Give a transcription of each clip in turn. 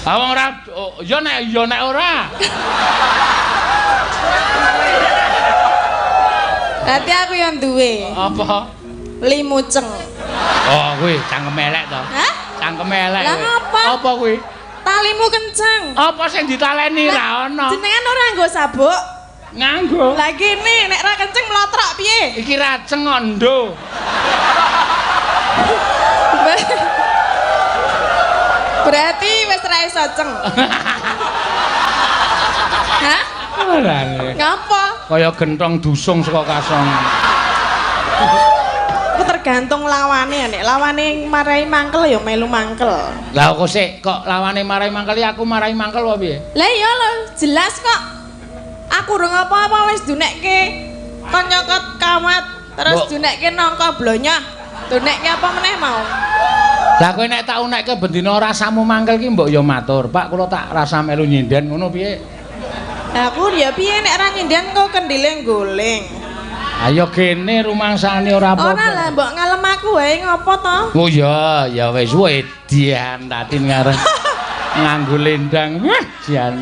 Ha wong ora ya nek ya nek ora. Berarti aku yang duwe. Apa? Limuceng. Oh, kuwi cangkem elek to. Hah? Cangkem elek. Lah ngapa? Apa kuwi? Talimu kenceng. Apa sing ditaleni ra ono? Jenengan ora nganggo sabuk? Nganggo. Lah kene nek ra kenceng mlotrok piye? Iki raceng kok ndo. Berarti wis ra iso ceng. Hah? Ora. Ngapa? Kaya gentong dusung saka kasongan. Aku tergantung lawane, nek lawane marai mangkel ya melu mangkel. Lah kok sik kok lawane marai mangkel ya aku marai mangkel apa piye? Lah iya lho, jelas kok. Aku urung apa-apa wis dunekke kon nyokot kawat, terus dunekke nangka blonyoh. Dunekke apa meneh mau? Lah kowe nek tak unekke bendina rasamu mangkel ki mbok ya matur, Pak kula tak rasa melu nyinden ngono piye? Lah aku ya piye nek ra nyinden kok kendile goleng. Ayo kene rumangsane ora apa-apa. Ora lah mbok ngalem aku wae ngopo to? Oh iya, ya wis wedian Tatin ngarep nganggo lendang. Wah, jan.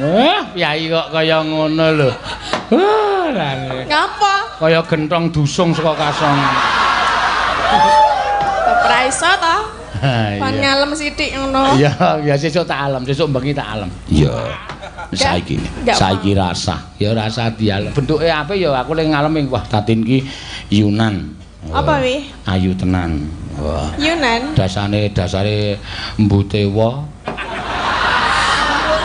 Piyai kok kaya ngono lho. Wah, ngapa? Kaya gentong dusung saka kasongan. Ora iso to? Kon ngalem sithik ngono. Iya, ya sesuk tak alem, sesuk bengi tak alem. Iya. Saiki, saiki rasah, ya rasah dialem. Bentuke apik ya aku le ngalem wah Tatin ki Yunan. Apa wi? Ayu tenan. Wah. Yunan. Dasane dasare mbute wa.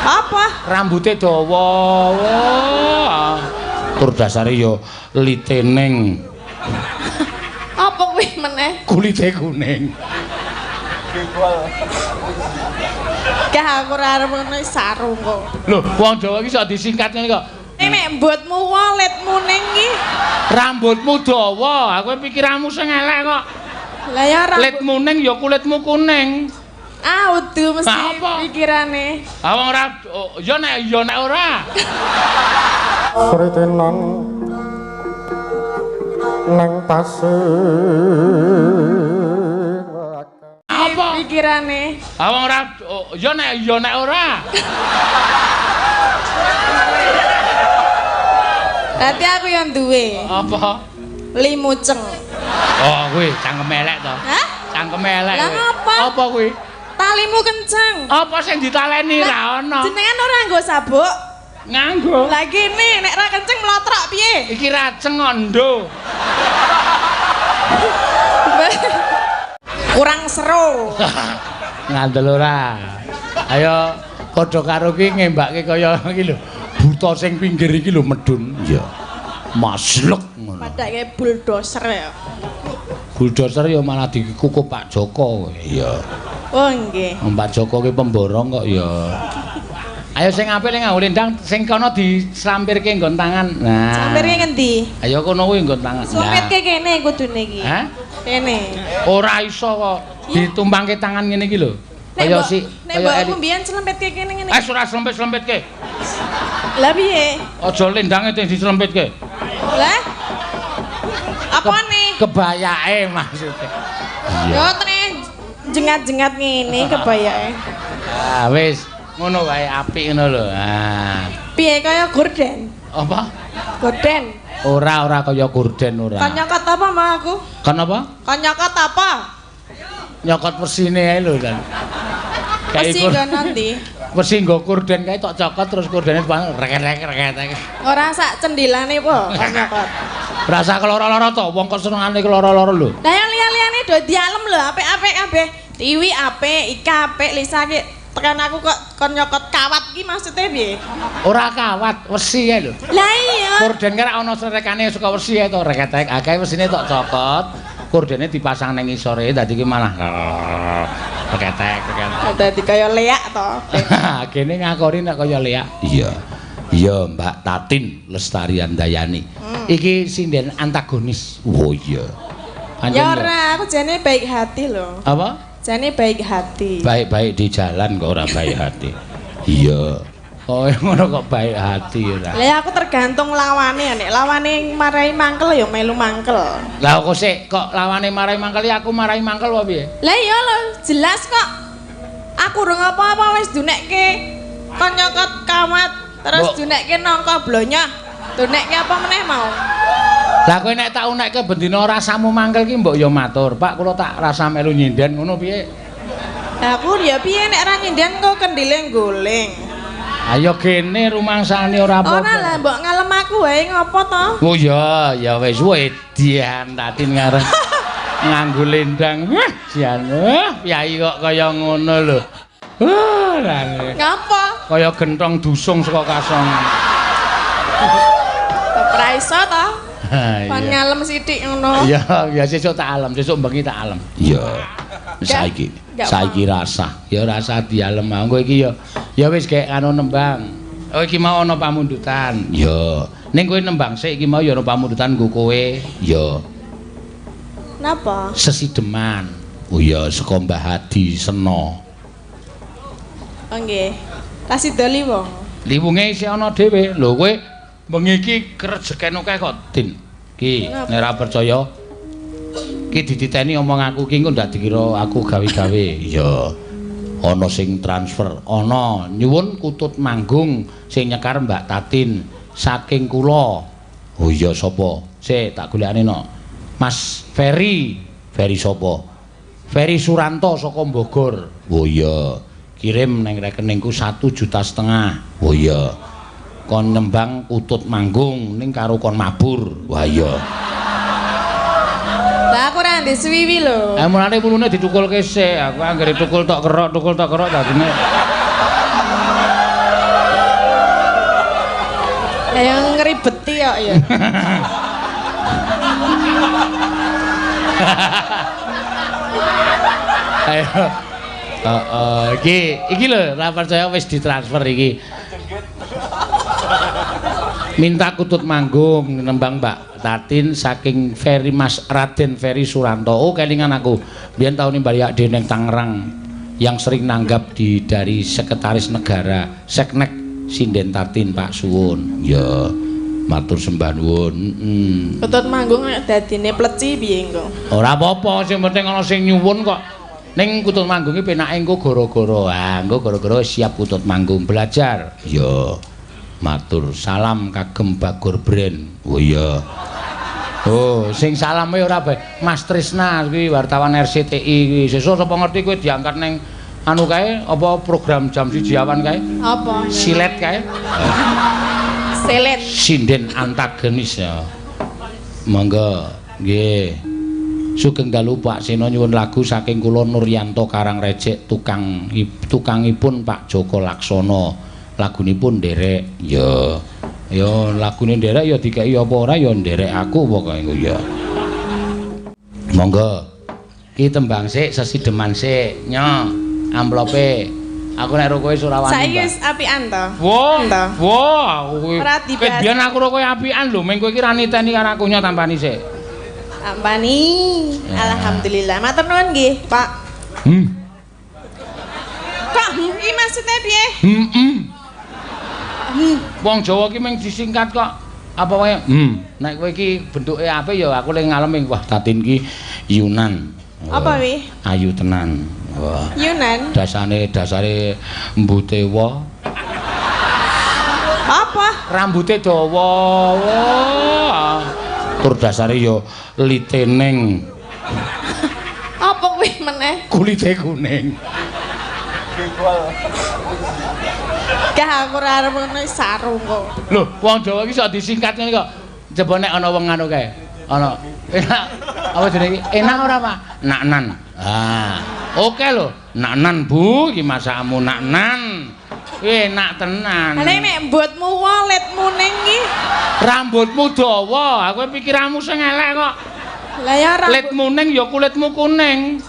Apa? Rambute dawa. Wah. Tur dasare ya liteneng. Apa kuwi meneh? Kulite kuning. Gak aku ora arep ngono sarung kok. Lho, wong Jawa iki sok disingkat ngene kok. Nek mbutmu wa letmu ning iki. Rambutmu dawa, aku pikiranmu sing elek kok. Lah ya rambut letmu ning ya kulitmu kuning. Ah, udu mesti pikirane. Ah wong ora ya nek ya nek ora. Kritenan nang pasir. Apa pikirane? Ah wong ora ya nek ya nek ora. Berarti aku yang duwe. Apa? Limuceng. Oh, kuwi cangkem elek to. Hah? Cangkem elek. Lah ngapa? Apa kuwi? Talimu kenceng. Apa sing ditaleni ra ono? Jenengan ora nganggo sabuk? Nganggo. Lah kene nek ra kenceng mlotrok piye? Iki raceng kok ndo. Kurang seru. Ngandel ora. Ayo padha karo ki ngembake kaya iki lho. Buta sing pinggir iki lho medun. Iya. Maslek ngono. Padake bulldozer ya. Bulldozer ya malah dikukup Pak Joko. Iya. Oh nggih. Pak Joko ki pemborong kok ya. Ayo sing apik ning nganggo lendang sing kono dislampirke nggon tangan. Nah. Slampirke ngendi? Ayo kono kuwi nggon tangan. Slampirke kene kudune iki. Hah? Kene. Ora iso kok ditumpangke tangan ngene iki lho. Kaya si kaya aku mbiyen slempetke kene ngene. Eh ora slempet-slempetke. Lah piye? Aja lendange sing dislempetke. Lah? Apane? Kebayake maksudnya. Yo tene jengat-jengat ngene kebayake. Ah wis. Ngono wae apik ngono lho. Ha. Piye kaya gorden? Apa? Gorden. Ora, ora kaya gorden ora. Kon nyokot apa mau aku? Kon apa? Kon nyokot apa? Nyokot pesine ae lho kan. Pesi nggo nanti. Pesi nggo gorden kae tok cokot terus gordene rek-rek rek. Ora sak cendilane po kon nyokot. Rasa keloro-loro to, wong kok senengane keloro-loro lho. Lah yang liya-liyane do dialem lho, apik-apik kabeh. Tiwi apik, Ika apik, Lisa ki tekan aku kok kon nyokot kawat ki maksudnya piye? Ora kawat, wesi ae lho. Lah iya. Korden ki ana srekane suka wesi ae to, reketek akeh wesine tok cokot, kordene dipasang ning ngisore dadi ki malah reketek reketek. Dadi kaya leak to. Kene ngakori nek kaya leak. Iya. Iya, Mbak Tatin Lestari Handayani. Iki sinden antagonis. Oh iya. Ya ora, aku jane baik hati lho. Apa? Jane baik hati. Baik-baik di jalan kok ora baik hati. Iya. Oh ngono kok baik hati ora. Lah aku tergantung lawane, nek lawane marai mangkel ya melu mangkel. Lah kok sik kok lawane marai mangkel ya aku marai mangkel apa piye? Lah iya lho, jelas kok. Aku urung apa-apa wis dunekke Kon nyokot kawat terus dunekke nangka blonyoh. Dunekke apa meneh mau? Lah kowe nek tak unekke bendina rasamu mangkel ki mbok ya matur, Pak kula tak rasa melu nyinden ngono piye? Lah aku ya piye nek ora nyinden kok kendile goleng. Ayo kene rumangsane ora apa-apa. Ora lah mbok ngalem aku wae ngopo to? Oh iya, ya wis wedian Tatin ngarep nganggo lendang. Wah, jan. Wah, piyai kok kaya ngono lho. Wah, ngapa? Kaya gentong dusung saka kasongan. Ora iso to? Kon ngalem sithik ngono. Iya, ya sesuk tak alem, sesuk bengi tak alem. Iya. Saiki, saiki rasah. Ya rasah dialem. Engko iki ya ya wis gek anu nembang. Oh iki mau ana pamundutan. Ya. Ning kowe nembang sik iki mau ya ana pamundutan nggo kowe. Ya. Napa? Sesideman. Oh iya, saka Mbah Hadi Sena. Oh nggih. Kasih wong. Liwunge isih ana dhewe. Lho kowe bengi iki krejeken akeh kok, Din. Ki, nek ora percaya ki dititeni omong aku ki engko ndak dikira aku gawe-gawe. Iya. Ana sing transfer, ana nyuwun kutut manggung sing nyekar Mbak Tatin saking kula. Oh iya sapa? Sik tak golekane no. Mas Ferry. Ferry sapa? Ferry Suranto saka Bogor. Oh iya. Kirim nang rekeningku 1,5 juta. Oh iya. Kon nembang kutut manggung ning karo kon mabur. Wah iya. Lah aku ora ndek suwiwi lho. Eh mulane wulune ditukulke sik. Aku anggere tukul tok kerok dadine. Lah yang ngribeti kok ya. Ayo. Heeh, iki iki lho ora percaya wis ditransfer iki. Minta kutut manggung nembang Mbak Tatin saking Ferry Mas Raden Ferry Suranto. Oh kelingan aku. Biyen taun balik ning Tangerang yang sering nanggap di dari Sekretaris Negara Seknek Sinden Tatin Pak Suwun. Ya, matur sembah nuwun. Heeh. Kutut manggung nek dadine pleci piye engko? Ora apa-apa, sing penting ana sing nyuwun kok. Ning kutut manggung iki penake engko gara-gara. Ah, engko gara-gara siap kutut manggung belajar. Ya. Matur salam kagem Bagor Brand. Oh iya. Oh, sing salame ora bae. Mas Trisna kuwi wartawan RCTI kuwi. Sesuk sapa ngerti kowe diangkat ning anu kae apa program jam 1 awan kae? Apa? Silet kae. Silet. Sinden antagonis ya. Monggo. Nggih. Sugeng dalu Pak Seno nyuwun lagu saking kula Nuryanto Karangrejek tukang tukangipun Pak Joko Laksono. Lagunipun nderek. Ya. Ya lagune nderek ya dikeki apa ora ya nderek aku pokoke engko ya. Monggo. Ki tembang sik sesideman sik. Nyo, amplope. Aku nek ro kowe ora wani. Saiki wis apian to. Wah, wah, kowe. Biyen aku ro kowe apian lho, meng kowe iki ra niteni karo aku nyo tampani sik. Tampani. Alhamdulillah. Matur nuwun nggih, Pak. Kok iki maksudnya piye? Heeh. Wong Jawa ki mung disingkat kok. Apa wae? Nek kowe iki bentuke apik ya aku le ngalem wah Tatin ki Yunan. Apa wi? Ayu tenan. Wah. Yunan. Dasane dasare mbute wa. Apa? Rambute dawa. Wah. Tur dasare ya liteneng. Apa kuwi meneh? Kulite kuning. Gah aku ora arep ngono sarung kok. Lho, wong Jawa iki sok disingkat ngene kok. Coba nek ana wong anu kae. Ana. Enak. Apa jenenge iki? Enak ora, Pak? Naknan. Ah. Oke lho, naknan Bu, iki masakmu naknan. Enak tenan. Lah nek mbotmu waletmu ning iki. Rambutmu dawa, aku pikiranmu sing elek kok. Lah ya rambut. Letmu ning ya kulitmu kuning.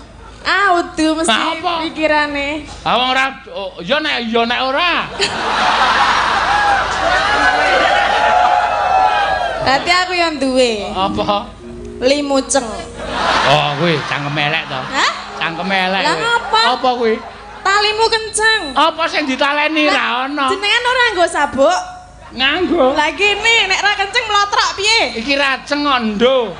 Ah, udu mesti pikirane. Ah wong ora ya nek ora. Berarti aku yang duwe. Apa? Limuceng. Oh, kuwi cangkem elek to. Hah? Cangkem elek. Lah ngapa? Apa kuwi? Talimu kenceng. Apa sing ditaleni ra ono? Jenengan ora nganggo sabuk? Nganggo. Lah kene nek ra kenceng mlotrok piye? Iki raceng kok ndo.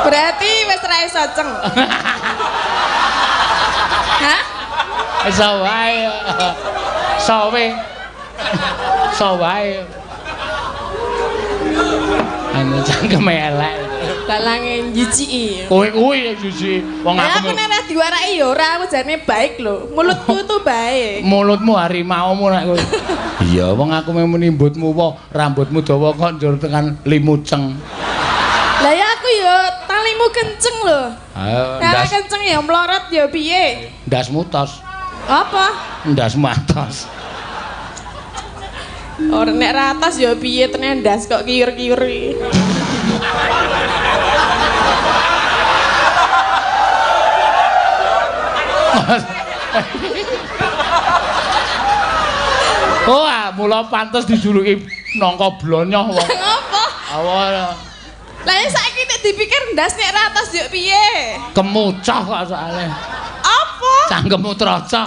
Berarti wis ra iso ceng. Hah? Iso wae. Sowe. So wae. Anu cangkeme elek. Dalange njijiki. Kowe kuwi jijiki. Wong aku nek ora diwaraki ya ora, aku jane baik lho. Mulutku tuh baik. Mulutmu harimaumu nek kowe. Iya, wong aku muni mbutmu wae, rambutmu dawa kok njur tekan limuceng. Lah ya aku ya talimu kenceng lho. Ayo, ndas kenceng ya mlorot ya piye? Ndasmu tos. Apa? Ndasmu atos. Ora nek ra atos ya piye tenan ndas kok kiur-kiur iki. Oh, mula pantes dijuluki nangka blonyoh wong. Ngopo? Awa. Lah ya saiki nek dipikir ndas nek ra atos yo piye? Kemucoh kok soalé. Apa? Cangkemmu trocok.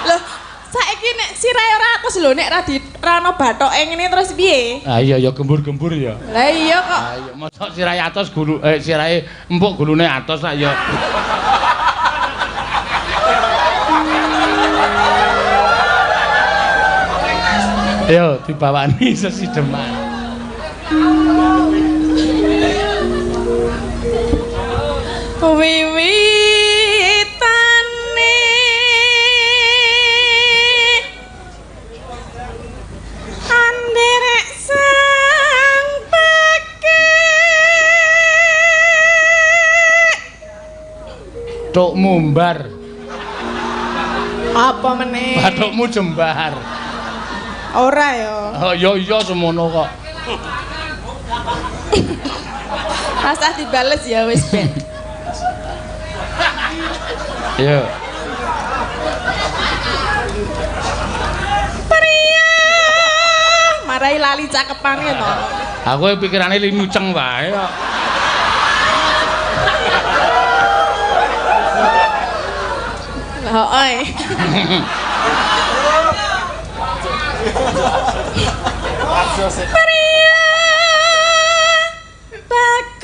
Loh, saiki nek sirahe ora atos lho nek ra di ra ono bathoke ngene terus piye? Ah iya ya gembur-gembur ya. Lah iya kok. Ah iya mosok sirahe atos gulu sirahe empuk gulune atos sak ya. Ayo dibawani sesideman. Wiwitane anderek sang pekek Tok mumbar. Apa meneh? Bathukmu jembar. Ora ya. Oh iya iya semono kok. Rasah dibales ya wis ben. Iya. Priya, marai lali cakepane to. Aku pikirane limuceng wae kok. Heeh. Priya bagus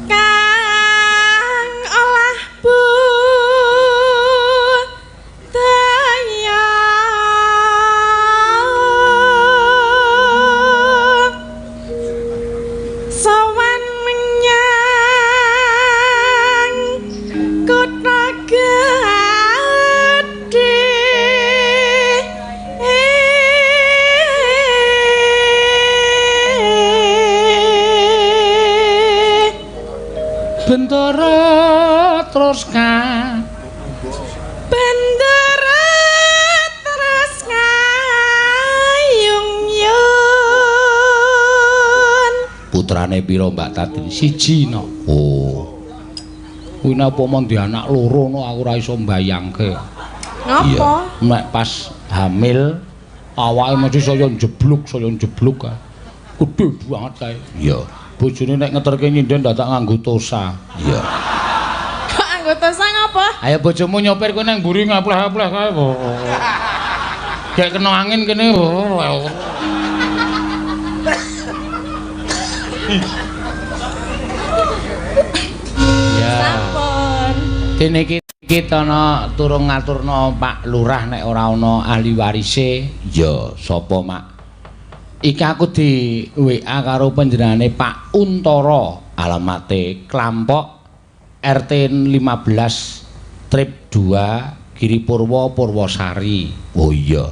kang olah budaya sowan menyang kutha gedhe. Bendara terus Bendara terus ngayung yun. Putrane pira Mbak Tatin? Siji no. Oh. Kuwi napa mon di anak loro no aku ora iso mbayangke. Ngapa? Nek pas hamil awake mesti saya njebluk kae. Gedhe banget kae. Iya. Bojone nek ngeterke nyinden dadak nganggo tosa. Iya. Kok nganggo tosa ngapa? Ayo bojomu nyopir kowe nang mburi ngapleh-apleh kae. Gek kena angin kene. Ya. Sampun. Dene iki ana turung ngaturna Pak Lurah nek ora ana ahli warise. Ya, sapa Mak? Iki aku di WA karo panjenengane Pak Untara, alamate Klampok RT 15 Trip 2 Giri Purwo Purwosari. Oh iya.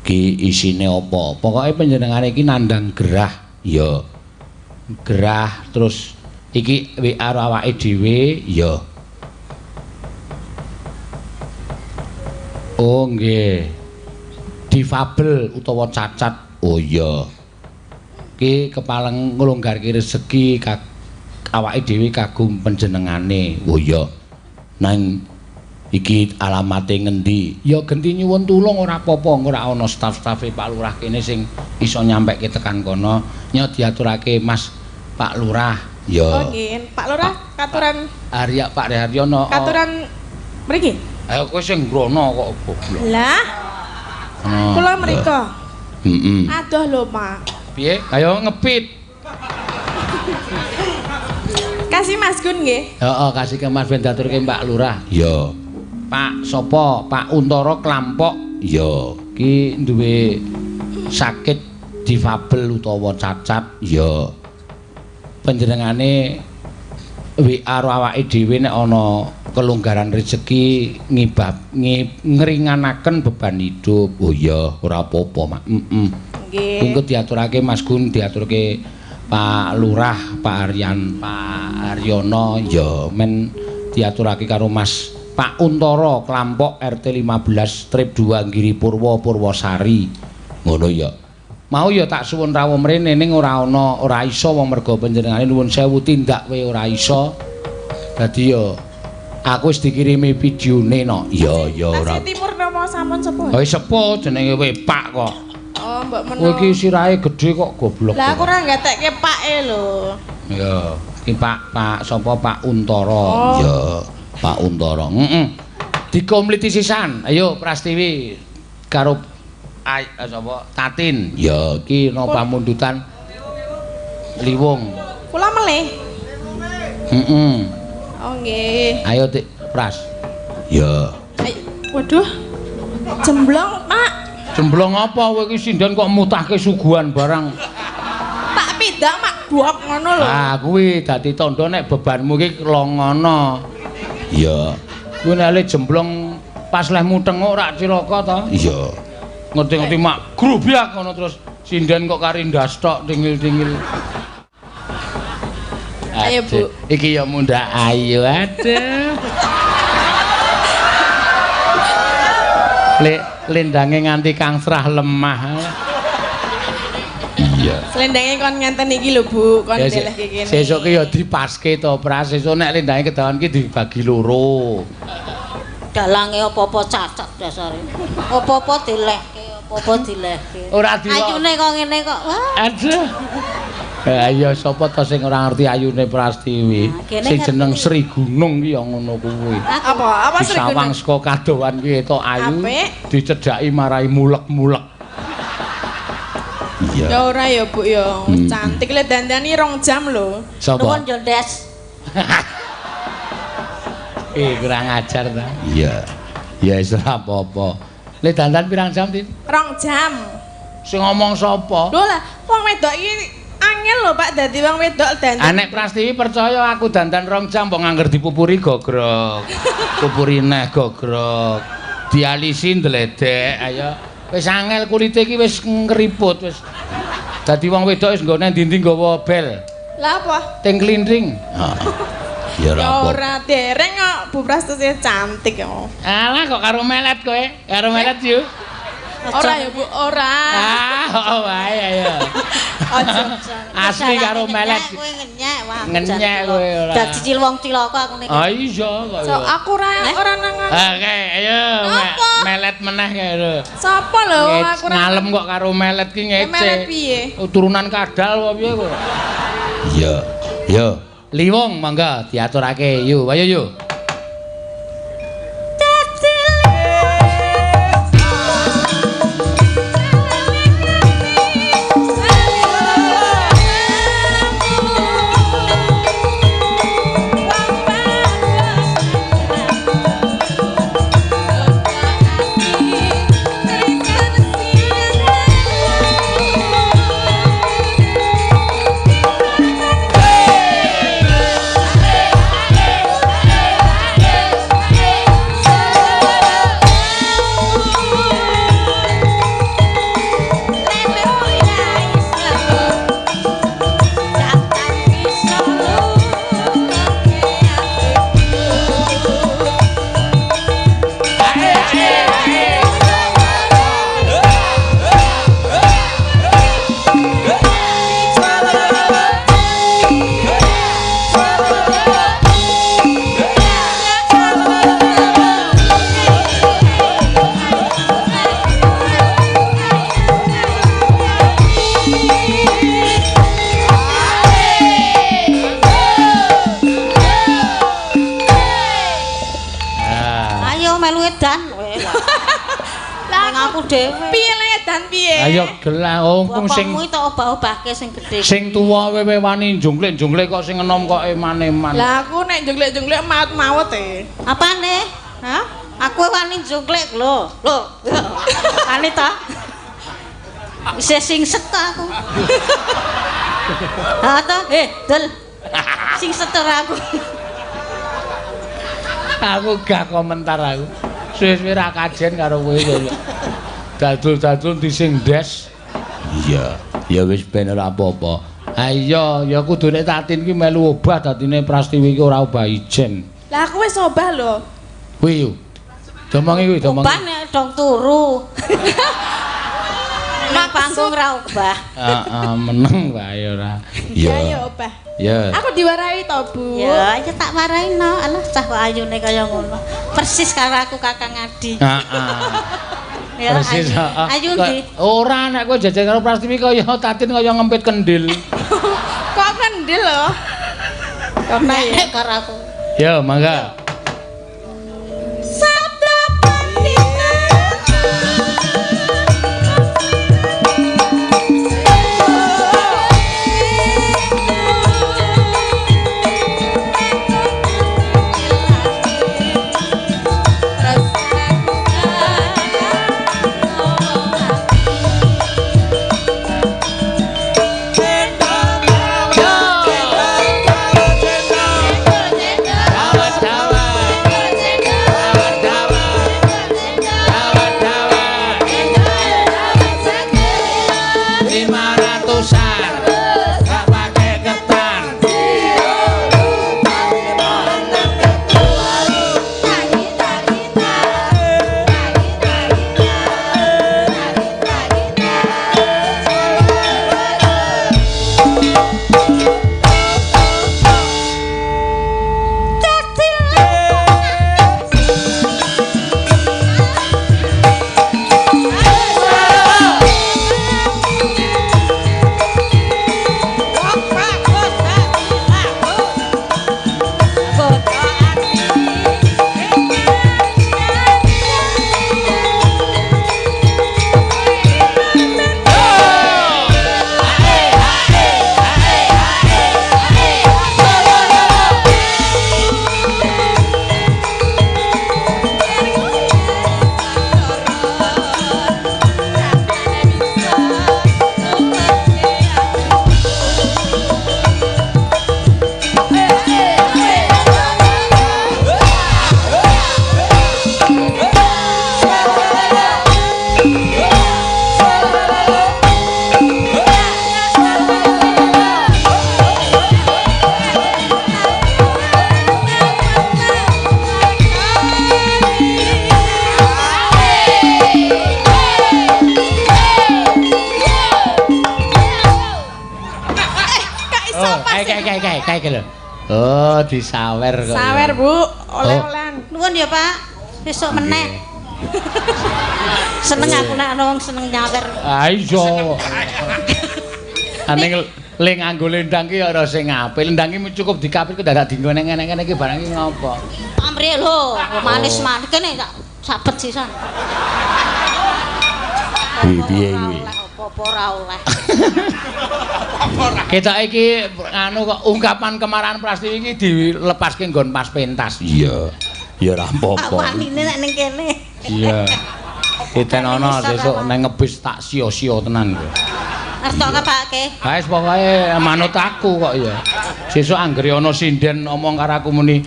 Ki isine apa? Pokoke panjenengane iki nandhang gerah. Ya. Gerah terus iki WA awake dhewe ya. Oh nggih. Difabel utawa cacat. Oh iya. Ki kepaleng nglonggarke rezeki awake dhewe kagum panjenengane. Oh iya. Nang iki alamate ngendi? Ya genti nyuwun tulung ora apa-apa, ora ana staf-stafe Pak Lurah kene sing iso nyampeke tekan kono. Nyo diaturake Mas Pak Lurah. Ya. Oh nggih, Pak Lurah katuran Arya Pak Haryono. Katuran mriki. Ayo kowe sing ngrono kok goblok. Lah. Kula mriko. Heeh. Adoh lho, Pak. Piye? Ayo ngepit. Kasih Mas Gun nggih. Heeh, kasih ke Mas ben diaturke Pak Lurah. Iya. Pak sapa? Pak Untara Klampok. Iya. Ki duwe sakit difabel utawa cacat. Iya. Panjenengane WA karo awake dhewe nek ana kelonggaran rezeki ngibab ngringanaken beban hidup. Oh iya, ora apa-apa, Mak. Heeh. Nggih. Engko diaturake Mas Gun, diaturke Pak Lurah, Pak Aryan, Pak Aryono, ya men diaturake karo Mas Pak Untara Klampok RT 15 Strip 2 Giri Purwo Purwosari. Ngono ya. Mau ya tak suwun rawuh mrene ning ora ana, ora iso wong merga panjenengane nuwun sewu tindak we ora iso. Dadi ya aku wis dikirimi videone no. Ya ya ora. Tasih Timur napa sampun sepuh? Oh sepuh jenenge we Pak kok. Oh, mbok menawa. Kowe iki sirahe gedhe kok goblok. Lah aku ora nggatekke pake lho. Ya, iki Pak Pak sapa Pak Untara. Oh. Ya, Pak Untara. Heeh. Dikompliti sisan. Ayo Prastiwi karo sapa Tatin. Ya, iki ana pamundutan Liwung. Kula melih. Heeh. Oh nggih. Ayo Tik Pras. Ya. Ayo. Waduh. Jemblong, Pak. Jemblong apa kowe iki sinden kok mutahke suguhan barang. Tak pidak mak buak ngono lho. Ah kuwi dadi tandha nek bebanmu iki longono. Iya. Kuwi nek le jemblong pas lehmu tenguk rak cilaka to. Iya. Ngerti-ngerti mak grubyak ngono terus sinden kok kari ndas tok tingil-tingil. Ayo Bu. Iki ya mundhak ayu aduh. Lendange nganti kangsrah lemah. Iya. Slendange kon ngenten iki lho Bu, kon Ya, delehke kene. Sesuk ki ya dipaske to, Pras. Sesuk nek lendange kedawan ki dibagi loro. Dalange apa-apa cacat dasare. Apa-apa dilehke, apa-apa dilehke. Ora dilok. Ayune kok ngene kok. Wah. Aduh. Ayo sapa to sing ora ngerti ayune Prastiwi? Nah, Sing jeneng Sri Gunung ki ya ngono kuwi. Apa? Apa Sri Gunung? Disawang saka kadowan ki etok ayu, Apik. dicedhaki marai mulek-mulek. Iya. Ya ora ya Bu ya, cantik le dandani 2 jam lho. Sapa? Nuwun yo, Des. Kurang ajar ta. Iya. Ya wis ora apa-apa. Le dandan pirang jam, Tin? 2 jam. Sing ngomong sapa? Lho lah, wong wedok iki angel lho Pak dadi wong wedok dandan. Anek Prastiwi percaya aku dandan 2 jam mbok ngangger dipupuri gogrok. Pupuri neh gogrok. Dialisi ndledek, ayo. Wis angel kulite iki wis ngriput wis. Dadi wong wedok wis nggone ndi-ndi nggawa bel. Lah apa? Ting klinting. Heeh. Ya ora Ya apa. ora dereng kok Bu Prastuti cantik kok. Alah kok karo melet kowe? Karo melet yo. Ora ya Bu, ora. Ah, oh wae ayo. Aja. Asli karo melet. Kowe ngenyek wah. Ngenyek kowe ora. Dadi cil wong cilaka aku niki. Ah iya kok. So aku ora ora nang. Oke, ayo melet meneh kae lho. Sapa lho aku ora. Ngalem kok karo melet ki ngece. Melet piye? Turunan kadal apa piye kowe? Iya. Yo, Liwung monggo diaturake. Yo, ayo yo. Ayo melu edan kowe. Lah Aku dhewe. Piye le edan piye? Ayo gelah wong sing bapakmu tak obah-obahke sing gedhe. Sing tuwa wewe wani jungklik-jungklik kok sing enom kok eman-eman. Lah aku nek jungklik-jungklik maut-maut e. Apane? Hah? Aku wani jungklik lho. Lho. Wani ta? Isih singset ta aku. Ha ta? Dul. Singset ora aku. Aku gak komentar aku. Suwe-suwe ra kajen karo kowe kok. Dadul-dadul di sing des. Iya, ya wis ben ora apa-apa. Ha iya, ya kudune Tatin ki melu obah dadine Prastiwi ki ora obah ijen. Lah aku wis obah lho. Kuwi yo. Domongi kuwi, domongi. Obah nek dong turu. Nang panggung ra obah. Heeh, meneng wae ora. Iya ya obah. Ya. Aku diwarahi to, Bu. Ya, ya tak warahi no. Alah cah kok ayune kaya ngono. Persis karo aku Kakang Adi. Heeh. Ya, persis, heeh. Ayu ndi? Ora nek kowe jajan karo Prastiwi kaya Tatin kaya ngempit kendil. Kok kendil lho? Karena ya karo aku. Ya, mangga. Sabda Pandita. Oh, disawer kok. Sawer, Bu. Oleh-olehan. Nuwun ya, Pak. Besok meneh. Seneng aku nek ana wong seneng nyawer. Ah iya. Aning le nganggo lendang ki ora sing apik. Lendang ki cukup dikapit kok dadak dienggo neng ngene iki barang iki ngopo? Pamrih lho, manis-manis kene tak sabet sisan. Piye kuwi? Apa-apa ora oleh. Ketok iki anu kok ungkapan kemarahan Prastiwi iki dilepaske nggon pas pentas. Iya. Ya ora apa-apa. Wanine nek ning kene. Iya. Ditenono sesuk nang ngebis tak sia-sia tenan kowe. Arep tok kapake. Ha wis pokoke manut aku kok ya. Sesuk anggere ana sinden omong karo aku muni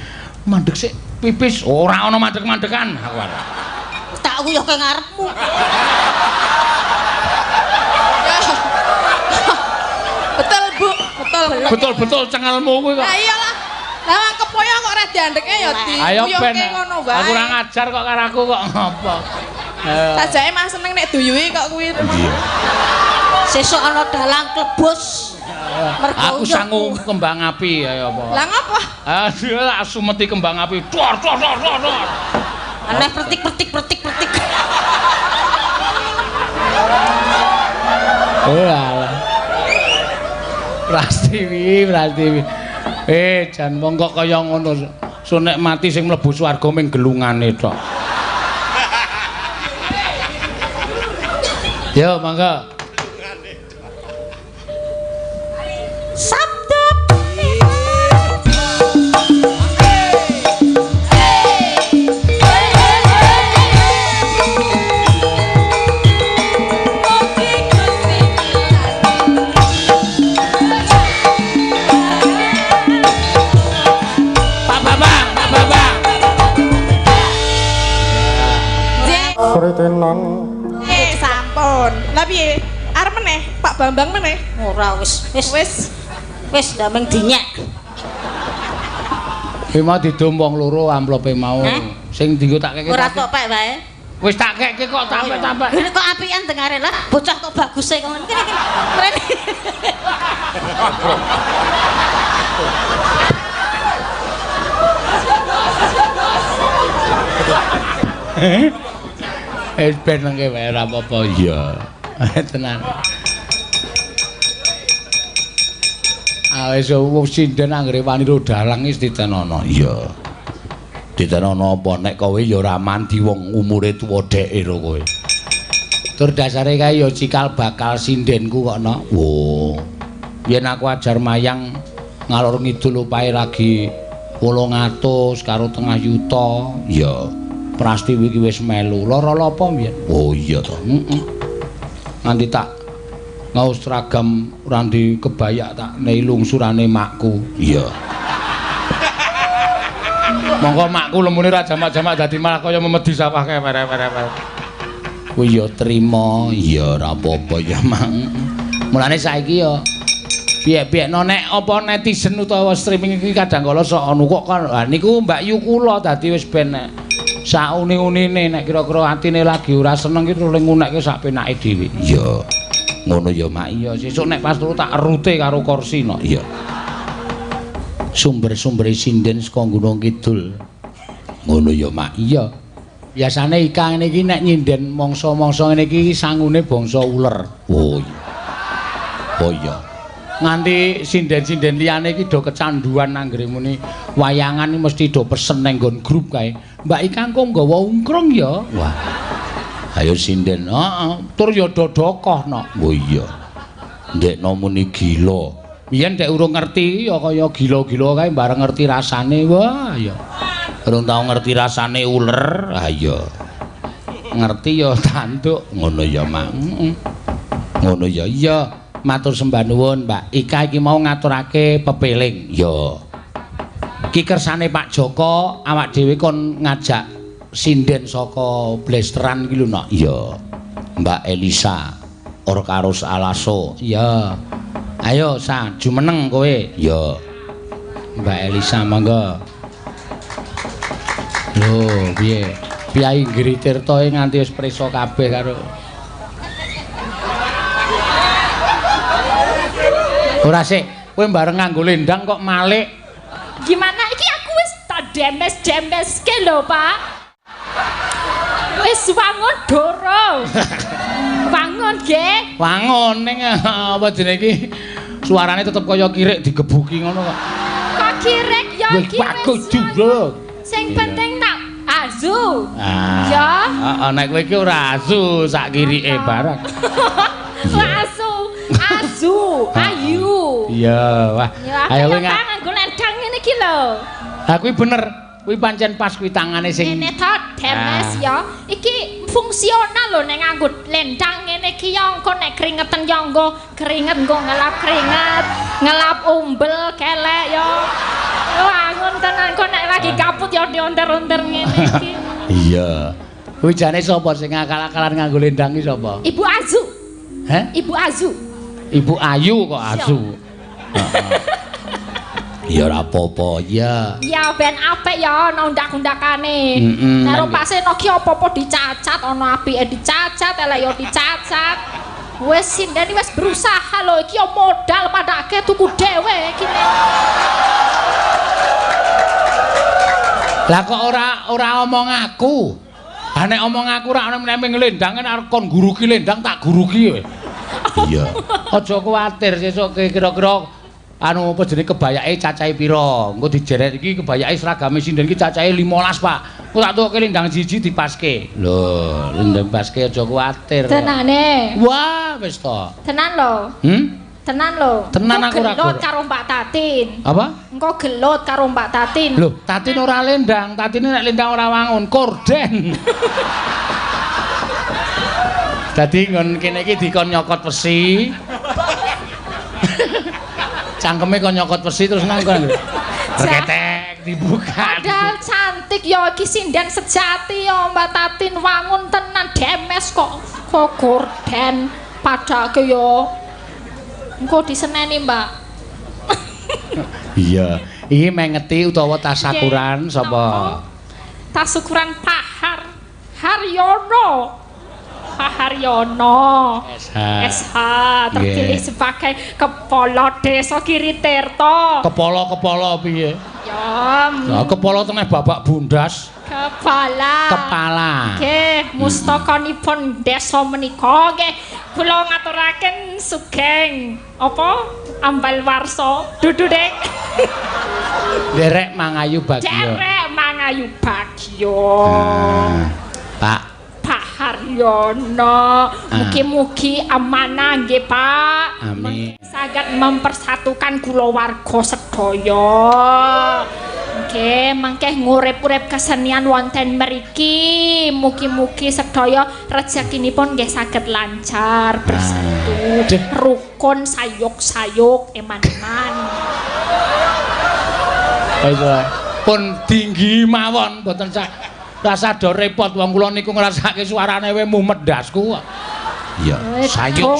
mandek sik pipis, ora ana mandek-mandekan aku arep. Tak uyuhke ngarepmu. Betul, Bu. Betul. Betul-betul cengelmu kuwi kok. Lah iyalah. Lah kepoyo kok ora diandeke ya diuyuhke ngono wae. Aku ora ngajar kok karo aku kok ngopo. Sajake mah seneng nek duyuhi kok kuwi. Iya. Sesuk ana dalang klebus. Aku sangu kembang api ayo apa. Lah ngopo? Aduh, tak sumeti kembang api. Dor dor dor dor. Aneh pertik pertik pertik pertik. Oh alah. Prastiwi, Prastiwi. Jan wong kok kaya ngono. Sunek mati sing mlebu swarga ming gelungane tok. Yo monggo. Sabda Pak Bambang, Pak Bambang. Kritenan. Sampun. Lah piye? Arep meneh, Pak Bambang meneh. Ora wis wis Wis. Wis ndameng dinyek. Kuwi mau didum wong loro amplope mau. Sing dienggo tak keke. Ora tok pek wae. Wis tak keke kok tampek-tampek. Ini kok apian dengare lah, bocah kok baguse kok ngene iki. Mrene. Wis ben nengke wae ora apa-apa iya. Tenan. Ah wis wong sinden anggere wani ro dalang wis ditenono. Iya. Ditenono apa nek kowe ya ora mandi wong umure tuwa dheke ro kowe. Tur dasare kae ya cikal bakal sindenku kok no. Wo. Yen aku ajar mayang ngalor ngidul opahe lagi 800 karo tengah yuta. Iya. Prastiwi iki wis melu. Lara apa mbiyen? Oh iya to. Heeh. Nganti tak ngaos seragam randi kebayak tak nei lungsurane makku. Iya. Monggo makku lemune ra jamak-jamak dadi malah kaya memedi sawah kae were-were. Kuwi ya trima, ya ora apa-apa ya mang. Mulane saiki ya piye-piyekno nek apa netizen utawa streaming iki kadang kala sok anu kok kan. Ha niku Mbak Yu kula dadi wis ben nek sauni-unine nek kira-kira atine lagi ora seneng iki terus ngunekke sak penake dhewe. Iya. Ngono ya Mak. Iya, sesuk nek pas turu tak rute karo kursi no. Iya. Sumber-sumbere sinden saka Gunung Kidul. Ngono ya Mak. Iya. Biasane Ika ngene iki nek nyinden mangsa-mangsa ngene iki sangune bangsa uler. Oh iya. Oh iya. Nganti sinden-sinden liyane iki do kecanduan anggere muni wayangan iki mesti do pesen nang nggon grup kae. Mbak Ika engko nggawa ungkrung ya. Wah. Ayo sinden. Heeh. Tur ya do dokoh no. Oh iya. Ndekno muni gila. Biyen dek urung ngerti ya kaya gila-gila kae bareng ngerti rasane. Wah ya. Urung tau ngerti rasane uler. Ha iya. Ngerti ya tanduk. Ngono ya, Mak. Heeh. Ngono ya. Iya. Matur sembah nuwun, Mbak Ika iki mau ngaturake pepeling. Ya. Iki kersane Pak Joko awak dhewe kon ngajak sinden saka Blesteran iki lho, Nak. Iya. Mbak Elisa Orkarus Alaso. Iya. Ayo sa jumeneng kowe. Iya. Mbak Elisa monggo. Lho, piye? Piyai Giri Tirta nganti wis prisa kabeh karo ora sik, kowe bareng nganggo lendang kok malik. Gimana iki aku wis tak demes-demeske lho, Pak. Wis wangun doro. Wangun nggih. Wangun ning apa jenenge iki? Suarane tetep kaya kirik digebuki ngono kok. Kok kirik ya iki wis. Sing penting tak azu. Ya. Heeh, nek kowe iki ora azu sak kirike barang. Ora azu. Azu, ayu. Iya, wah. Ayo kowe nganggo lendang ngene iki lho. Ha kuwi bener. Kuwi pancen pas kuwi tangane sing ngene to, demes ya. Iki fungsional lho nek nganggo lendang ngene iki ya engko nek kringeten ya engko keringet engko ngelap keringet, ngelap umbel kelek ya. Wah, ngono tenan engko nek lagi kaput ya dionter-onter ngene iki. Iya. Kuwi jane sapa sing ngakal-akalan nganggo lendang iki sapa? Ibu Azu. Heh? Ibu Azu. Ibu Ayu kok Azu. Ya ora apa-apa, ya. Ya ben apik ya ana undak-undakane. Karo pase no ki apa-apa dicacat, ana apike dicacat, elek ya dicacat. Wis sinden wis berusaha lho iki ya modal padake tuku dhewe iki. Lah kok ora omong aku. Ha nek omong aku ora ana meneh nglendang arep kon guruki lendang tak guruki kowe. Iya. Aja kuwatir sesuk kira-kira anu apa jenenge kebayake cacahe pira. Engko dijeret iki kebayake seragame sinden iki cacahe 15, Pak. Engko tak tukoke lendang siji dipaske. Lho, lendang paske aja kuwatir. Tenane. Wah, wis to. Tenan lho. Tenan lho. Tenan aku ora gelut karo Mbak Tatin. Apa? Engko gelut karo Mbak Tatin. Lho, Tatin ora lendang, Tatine nek lendang ora wangun, korden. Dadi nggon kene iki dikon nyokot wesi. Cangkeme kon nyokot wesi terus nang kono. Reketek dibuka. Padahal cantik ya iki sinden sejati ya Mbak Tatin wangun tenan demes kok kok gorden padake ya. Engko diseneni, Mbak. Iya, iki mengeti utawa tasakuran sapa? Tasukuran Pak Haryono. Pak Haryono SH. SH terpilih sebagai kepala desa Giritirto. Kepala-kepala piye? Ya. Lah kepala tengah babak bundas. Kepala. Kepala. Nggih, mustakanipun desa menika nggih kula ngaturaken sugeng apa ambal warsa dudu dek. Derek mangayu bagya. Derek mangayu bagya. Pak Haryono, mugi-mugi amanah nggih Pak. Amin. Saged mempersatukan kulawarga sedaya. Nggih, mangke ngurip-urip kesenian wonten mriki. Mugi-mugi sedaya rezekinipun nggih saged lancar, bersatu, rukun, sayuk-sayuk, eman-eman. Pun tinggi mawon mboten sak rasa do repot wong kula niku ngrasake suarane we mumet ndasku kok. Iya, sayuk.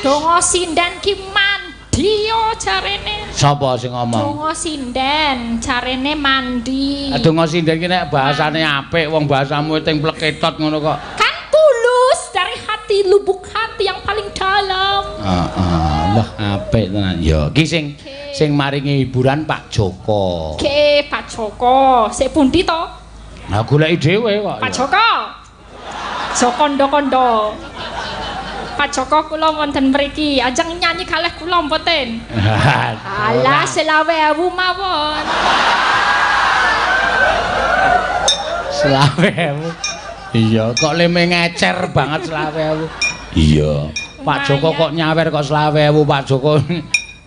Donga sinden ki mandi yo jarene. Sapa sing ngomong? Donga sinden jarene mandi. Donga sinden ki nek bahasane apik wong bahasamu ting pleketot ngono kok. Kan tulus dari hati, lubuk hati yang paling dalam. Heeh, wah apik tenan. Ya, iki sing sing maringi hiburan Pak Joko. Oke, Pak Joko. Sik pundi to? Nah, goleki dhewe kok. Pak Joko. Jokondo-kondo. Pak Joko kula wonten mriki, ajeng nyanyi kalih kula mboten. Alah, 25.000 mawon. 25.000. Iya, kok leme ngecer banget 25.000. Iya. Pak Joko kok nyawer kok 25.000 Pak Joko.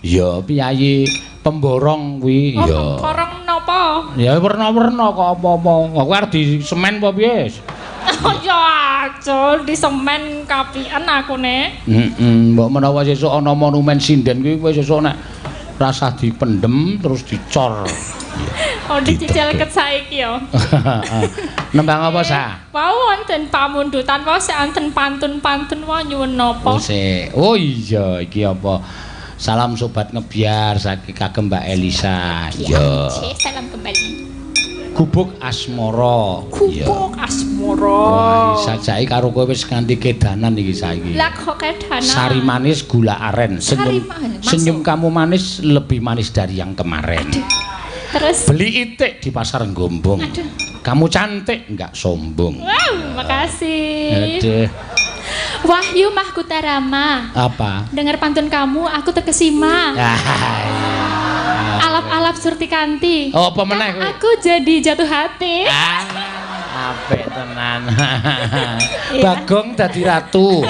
Iya, piyayi pemborong kuwi. Iya. Oh, pemborong napa? Ya werna-werna kok apa-apa. Kok arep di semen apa piye? Oh ya aja di semen kapian aku ne. Heeh, mbok menawa sesuk ana monumen sinden kuwi kowe sesuk nek rasah dipendem terus dicor. Oh dicicil ket saiki ya. Nembang apa sa? Wau wonten pamundutan wau sik wonten pantun-pantun wae nyuwun napa? Oh, sik. Oh iya iki apa? Salam sobat ngebiar saking kagem Mbak Elisa. Iya. Salam kembali. Gubuk Asmara. Gubuk Asmara. Wah, sajake karo kowe wis nganti kedanan iki saiki. Lah kok kedanan? Sari manis gula aren. Senyum, senyum kamu manis lebih manis dari yang kemarin. Aduh. Terus beli itik di pasar Gombong. Aduh. Kamu cantik enggak sombong. Wow, makasih. Aduh. Wahyu Mahkutarama. Apa? Dengar pantun kamu, aku terkesima. Alap-alap Surtikanti. Oh, apa meneh kowe? Aku jadi jatuh hati. Apik tenan. Bagong dadi ratu.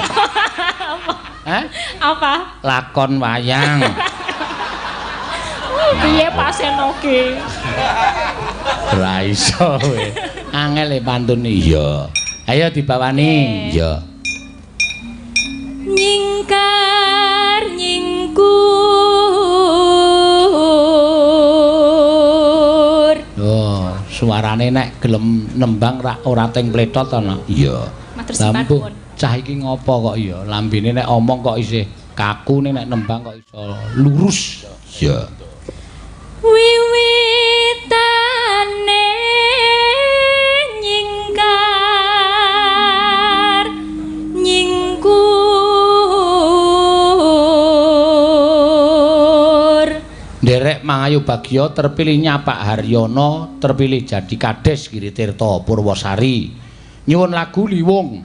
Hah? Apa? Lakon wayang. Piye Pak Seno ki? Ora iso kowe. Angel e pantun iya. Ayo dibawani. Iya. Nyingkar nyingkur. Oh, suarane nek gelem nembang ora teng pletot ana. Iya. Matur nuwun. Cah iki ngopo kok iya? Lambene nek omong kok isih kaku, nek nembang kok iso lurus. Iya. Wiwitane nyingkar nyingkur. Nderek Mangayu Bagyo terpilihnya Pak Haryono terpilih jadi Kades Giritirto Purwosari. Nyuwun lagu Liwung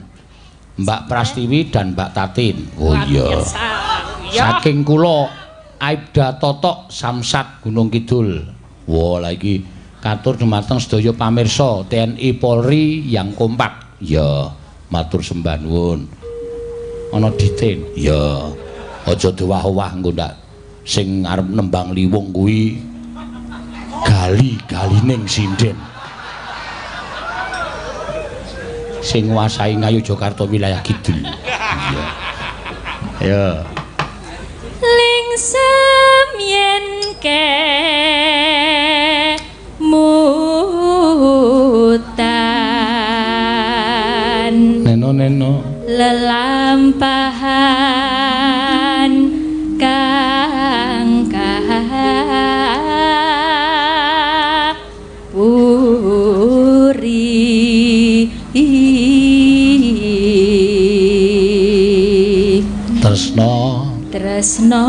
Mbak Prastiwi dan Mbak Tatin. Oh iya. Saking kula Aibda Totok Samsat Gunung Kidul. Wah, lha iki katur dumateng sedaya pamirsa TNI Polri yang kompak. Ya, matur sembah nuwun. Ana diten. Ya, aja dowah-owah engko ndak sing arep nembang liwung kuwi gali-galining sinden. Sing nguasai Ngayogyakarta wilayah kidul. Iya. Ya. Lingsem yen ke mutan neno-neno lelampahan kang puri tresno tresno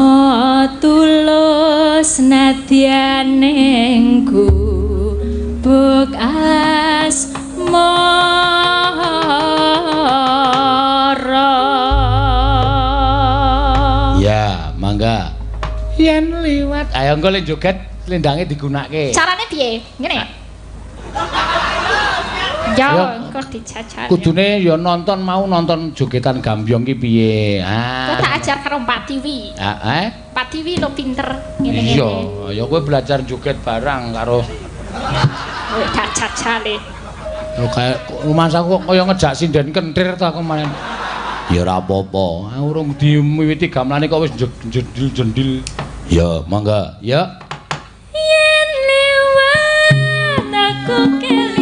tulus nadyan ning gubuk asmara. Ya, mangga. Yen liwat, ayo engko lek joget lendange digunake. Carane piye? Ngene. Ya, engko dijajal. Kudune ya nonton mau nonton jogetan gambyong ki piye. Ah. Kok tak ajar karo Pak Tiwi. Heeh. Pak Tiwi lo pinter ngene-ngene. Iya, ya kowe belajar joget barang karo kowe tak jajale. Lho kaya rumangsaku kok kaya ngejak sinden kentir ta aku main. Ya ora apa-apa. Urung diwiwiti gamelane kok wis jendil-jendil. Ya, mangga. Ya. Yen liwat aku kelingan.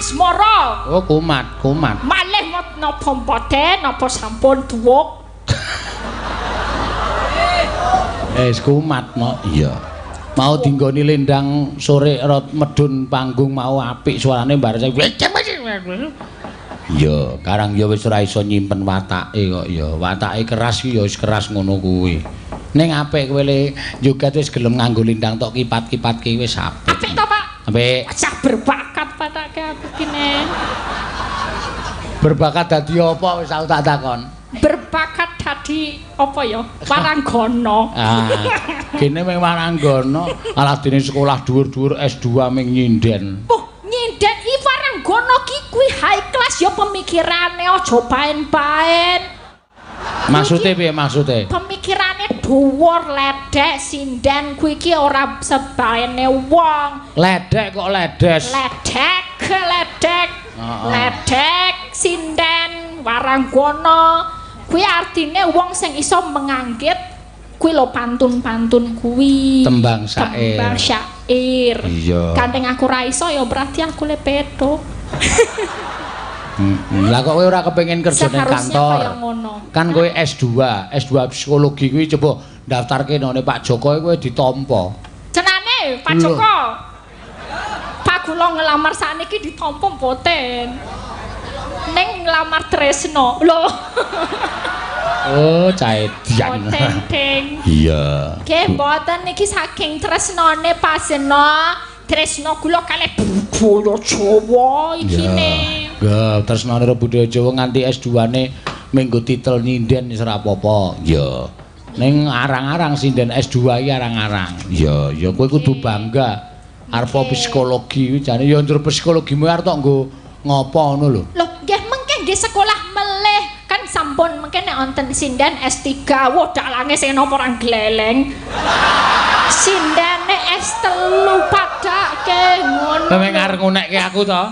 asmara. Oh, kumat, kumat. Malih napa mboten, napa sampun duwuk. Wis kumat no. Iya. Mau dinggoni lendang sore rot medun panggung mau apik suarane bar saya. Iya, karang ya wis ora iso nyimpen watake kok ya. Watake keras ki ya wis keras ngono kuwi. Ning apik kowe le joget wis gelem nganggo lendang tok kipat-kipatke wis apik. Apik to, Pak? Apik. Wajah berbakat patake aku kene. Berbakat dadi apa wis aku tak takon. Berbakat dadi apa ya? Waranggana. Ah, kene mung waranggana, alah dene sekolah dhuwur-dhuwur S2 ming nyinden. Oh, nyinden iki waranggana ki kuwi high class ya pemikirane aja paen-paen. Maksude piye maksude? Pemikirane dhuwur, ledek, sinden kuwi iki ora sebaene wong. Ledek kok ledes. Ledek, ledek. Ledek, sinden, waranggana. Kuwi artine wong sing iso menganggit kuwi lho pantun-pantun kuwi. Tembang syair. Tembang syair. Iya. Gandeng aku ra iso ya berarti aku le petuk. Lah kok kowe ora kepengin kerja ning kantor? Kan kowe S2, S2 psikologi kuwi coba daftarke nang Pak Joko kowe ditampa. Jenane Pak Joko. Pak kula ngelamar sakniki ditampa mboten. Ning nglamar Tresno. Lho. Oh, caedian. Mboten. Iya. Nggih, mboten niki saking tresnane Pak Seno. Tresno kula kalih budaya Jawa iki ne. Nggih, tresnane karo budaya Jawa nganti S2-ne minggu titel nyinden wis ora apa-apa. Iya. Ning arang-arang sinden S2 iki arang-arang. Iya, ya kowe kudu bangga. Arep psikologi kuwi jane ya njero psikologimu arep tok nggo ngopo ngono lho. Lho, nggih mengke nggih sekolah melih kan sampun mengke nek wonten sinden S3, wah dalange sing napa ora gleleng. Sindene S3 padake ngono. Kowe arep ngunekke aku to?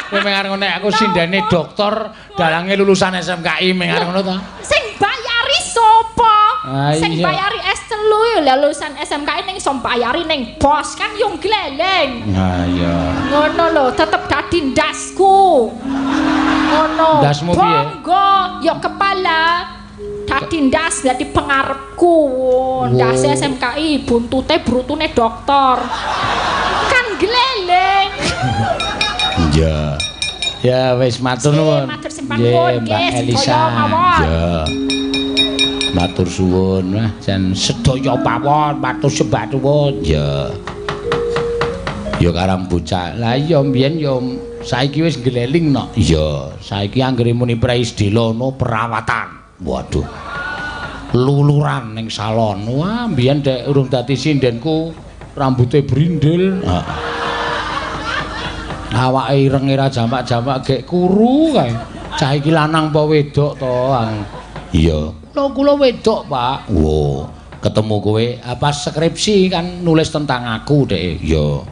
Kowe arep ngunekke aku sindene doktor, dalange lulusan SMKI meng arep ngono to? Sing bayari sapa? Sing bayari S3 ya lulusan SMKI ning iso bayari ning bos kan yo gleleng. Ha iya. Ngono lho, tetep dadi ndasku. Ngono. Ndasmu piye? Bangga ya kepala. Dadi ndas dadi pengarepku. Ndase SMKI buntute brutune doktor. Kan gleleng. Iya. Ya wis matur nuwun. Matur sembah nuwun nggih sedaya mawon. Ya. Matur suwun. Wah jan sedaya mawon matur sembah nuwun. Ya. Ya karang bocah. Lah iya mbiyen ya saiki wis ngleling no. Iya, saiki anggere muni praisdela no perawatan. Waduh. Luluran ning salon. Wah, mbiyen dek urung dadi sindenku rambute brindil. Heeh. Awake irenge ra jamak-jamak gek kuru kae. Cah iki lanang apa wedok to? Iya. Kula wedok, Pak. Wo, ketemu kowe apa skripsi kan nulis tentang aku dek. Iya.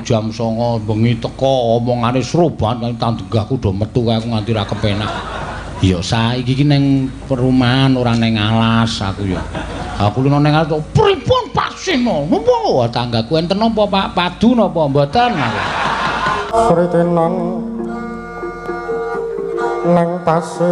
Jam 09.00 bengi teko omongane seru banget tanggahku do metu kae aku nganti ra kepenak. Ya saiki iki ning perumahan ora ning alas aku ya. Aku lho ning alas pripun Pak Seno? Napa tanggaku enten napa Pak? Padu napa mboten aku. Sritenan nang pasir